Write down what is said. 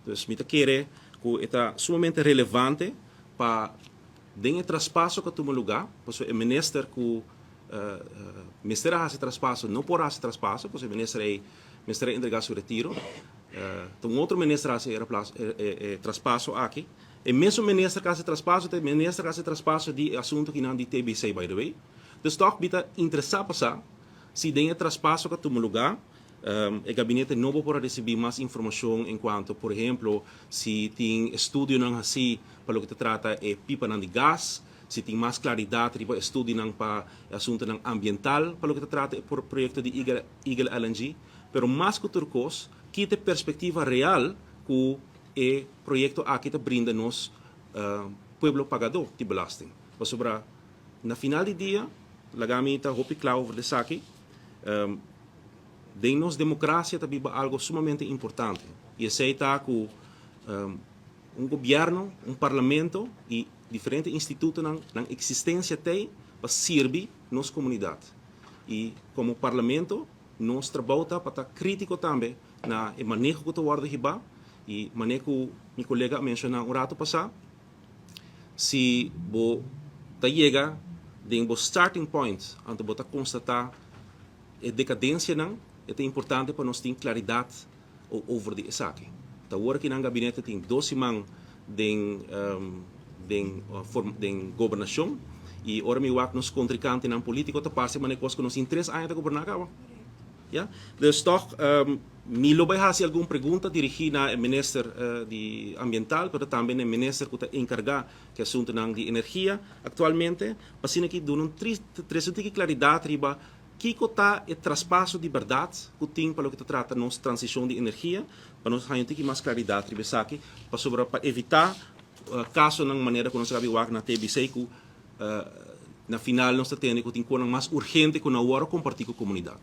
Dus mi ta kere ku ta sumamente relevante pa den e traspaso ku a tuma lugá, pasobra e minister ku mester a hasi traspaso no por hasi traspaso, pasobra e minister ei mester a entregá su retiro. Ta un otro minister a hasi e e traspaso aki. E mesun minister ku a hasi traspaso ta e minister ku a hasi traspaso di e asuntu kinan di TBC, by the way. Dus tòg mi ta interesá pa sa si den e traspaso ku a tuma lugá e gabinete nobo por a risibí mas informashon enkuanto, por ehemplo, si tin estudionan hasí pa loke ta trata e pipanan di gas, si tin mas klaridat riba estudionan pa e asuntunan ambiental pa loke ta trata e proyekto di Eagle LNG. Pero mas ku tur kos, kita e perspektiva real ku e proyekto aki ta brinda nos pueblo pagadó di belasting. Pasobra na final di dia, laga mi ta hopi kla over esaki, den nos demokrasia ta biba algu sumamente importante. I esei ta ku un gobièrnu, un parlamento i diferente institutonan nan eksistensia t'ei pa sirbi nos komunidat. I komo parlamento nos trabou ta pa ta krítiko tambe na e maneho ku ta wòrdu hibá i manera ku mi kolega a menshoná un ratu pasá, si bo ta yega den bo starting point anto bo ta konstatá e dekadensianan, e ta importante pa nos tin klaridat over di esaki. Ta awor ki nan gabinete tin 2 siman den gobernashon i ora mi wak nos kontrinkantenan polítiko, ta parse manera kos ku nos tin 3 aña ta goberná kaba. Ja? Dus toch mi lo bai hasi algun pregunta dirigí na e minister di ambiental, pero tambe na e minister ku ta enkargá ku asuntunan di energia aktualmente, pa asina aki duna un tres un tiki klaridat riba kiko ta e traspaso di bèrdat ku tin pa loke ta trata nos transishon di energia, pa nos haña un tiki mas klaridat riba esaki, pasobra pa evitá kasonan manera ku nos a wak na TBC ku na final nos ta tende ku tin kosnan mas urgente ku no a wòrdu kompartí ku komunidat.